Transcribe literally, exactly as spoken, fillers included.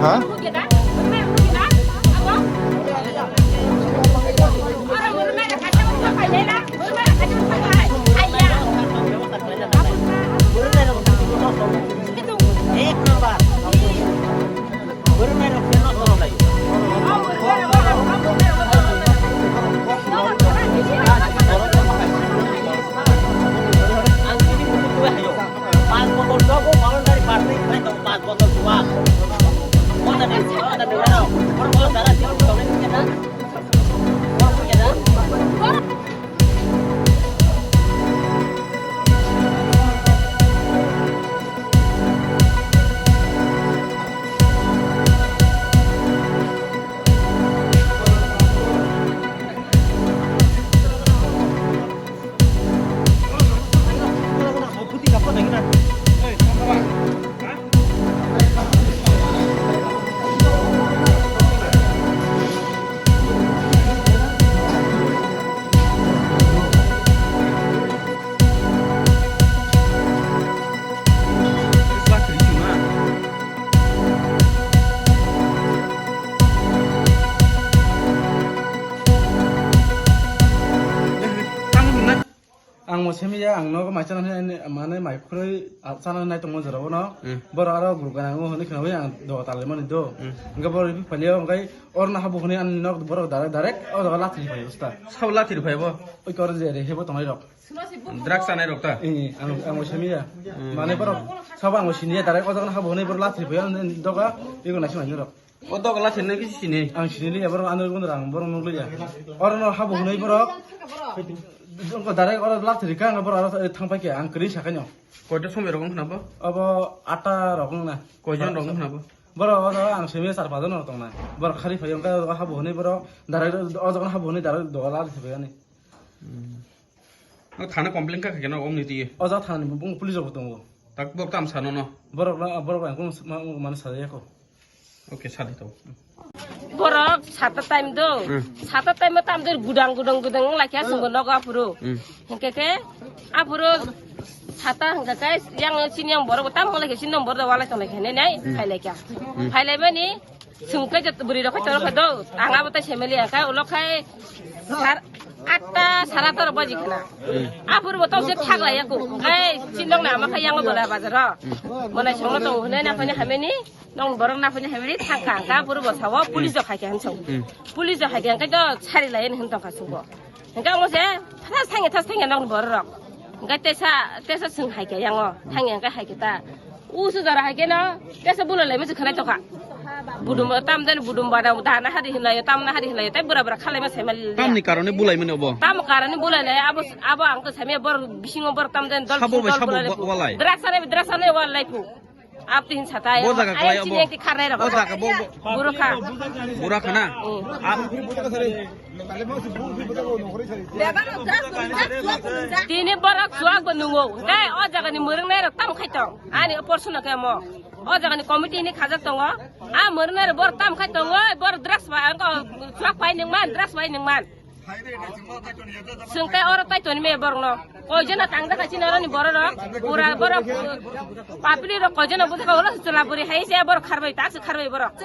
Ha? Ang bo simi ya, ang nogo mai chana hinwi, mane mai khurui, ah, chana nai tongma jora bono. Hmm. Boro aro guruk gana o hinwi khwnawi ang doga talai mani do. Hmm. Hwnkhe boro riphi phalio, hwnkhe oro no habo hwnwi ani nok borok direct, direct o jaga lathi phai usta. Sabo lathi phai bo? Oi kor je re hebo tongnai rok. Drugs chanai rok ta? Eh, ang, ang bo simi ya. Hmm. Mane borok sabo ang bo sini ya, direct o jaga no habo hwnwi borok lathi phai ani doga, ego naisi mai rok. O doga lathirnai khe sini? Ang sini liya, borok ano gundra ang borok nukliya. Oro no habo hwnwi borok. Direct oro lathir kha, ang borok aro thang paikha, ang kwrwi sakhaino. Koita somoi rok wngkha na bo? Obo atta rok wngna. Koijon rok wngkha na bo? Borok oro ang simi char pajon rok tongna. Borok khari phai wngkha, habo hwnwi borok direct o jaga no habo hwnwi direct doga lathir phai ani. Hmm. No thana complain kha khe no omni tiye. O jaga thana ni bung police rok tongo. Tak bok tam sano no. Borok na, borok ang kung ma, ma, mano sa ya ko. Okay, sadi to. Borok sata time do. Hmm. Sata time tam do gudang, gudang, gudang la kya sunggo nogo apuru. Hmm. Hingke ke apuru sata hingke ke yang sini yang borok tam mo lagi sini borok wala tong lagi ne nai. Hmm. Phailai kya. Hmm. Phailai mani sungke je buri rok choro khe do. Anga bo tai semeli ya kai ulo khai sar atta sara tor baji khna. Hmm. Apuru bo tong se thak la ya ko. Kai sindong na ma khai yang bola bazar ro. Hmm. Mo nai songno tong hune na phani hameni. Nong borok na phani hamiri thangka, hingka puru bo sawo, police rok haikhe hansong. Hmm. Police rok haikhe hingke to sari lai hin tongkha subo. Hingke omo se thas thangya, thas thangya nong borok rok. Hingke tesa, tesa sing haikhe yango, thangya hingke haikhe ta. Usu jora haikhe no, tesa bulai lai musu khanai tokha. Budum, tam den budum bada, dana hadi hinlayo, tam na hadi hinlayo, tai bura bura khalai ma sai mal. Tamni karone bulai mani obo? Tam karone bulai lai, abo, abo ang to sami bor bisingo bor tam den dol Sabo bai dol sabo bulai lai. Wa-, walai? Drugs ane, drugs ane walai pu. Abdi hin satai. Bo jaga kwlai obo. Ayang sini yang ti kharnai rok. Bo jaga bo, bo. Buro kha. Bura khana. Hmm. Ab- Tini borok chuak bo nungo. Kai o jaga ni mwrwng nai rok tam khai tong. Ani porsono khe mo. O jaga ni committee ni khajak tongo. A mwrwng nai rok bor tam khai tongo. Bor drugs bai ang ko chuak pai nung man, drugs bai nung man. Sung tai oro tai toni me borok no. Koi jona tang jaka chini oro ni borok rok. Pura borok papli rok koi jona bujaka olo chula buri hai se borok kharbai tak se kharbai borok.